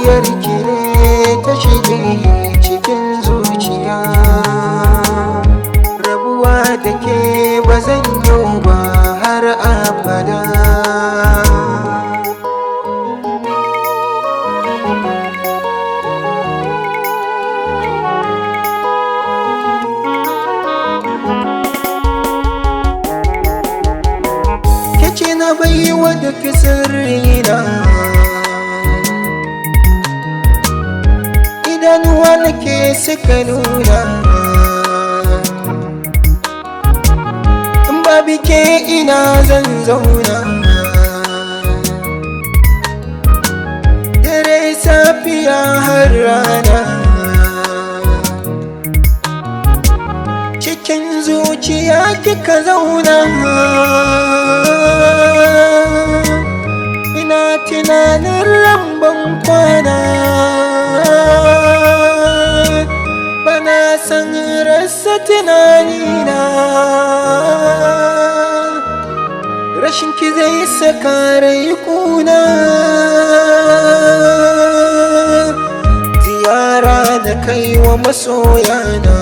Soyayyar ki ne ta shige cikin zuciya. Rabuwa da ke ba zan yi ba har abada. Kici na baiwa duk sirrina, idanuwa nake suka nuna. In babu ke ina zan zauna, dare safiya har rana. Cikin zuciya kika zauna, ina tunanin ramban kwana. Bana san rasa tunanina, rashin ki zai saka rai kuna. Ziyara da kai wa masoyana,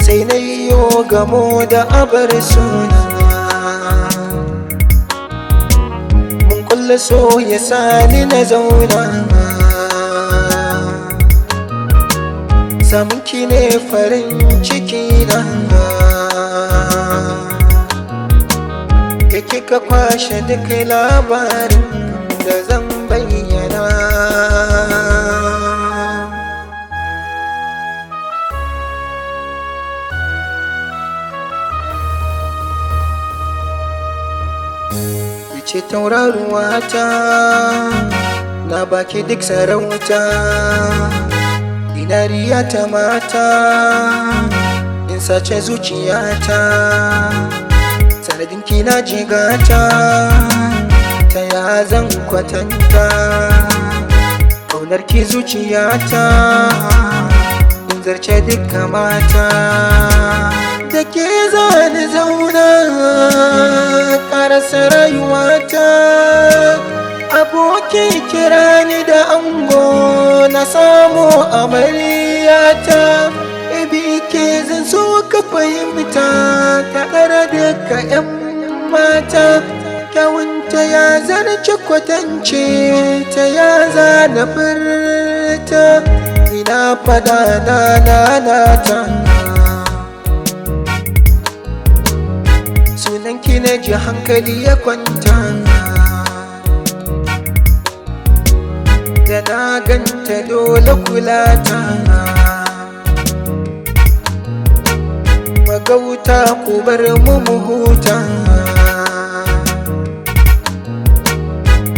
sai na yiwo gamo da abar suna. Mun kulla so ya sani na zauna, samun ki ne farin ciki na. Ke kika kwashe duk labarin da zan bayyana. Ce tauraruwa ta, na baki duk sarauta. Dinariya ta mata, in sace zuciyata. Sanadinki na jigata, ta ya zan kwatanta. Ƙaunarki zuciyata, in zarce duka mata. Da ke zani zauna, karasa rayuwata. Aboki kira ni da ango, na samu amaryata. Ibi ke zan so ka fahimta, ta ƙara duka 'yan mata. Kyawunta ya zarce kwatance, ta ya zana furta. Ina fada na lalata, sunanki na ji hankali ya kwanta. Da na ganta dole kulata, magauta ku bar mu mu huta.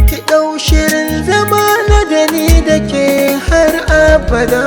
Ki ɗau shirin zama na da ni da ke har abada.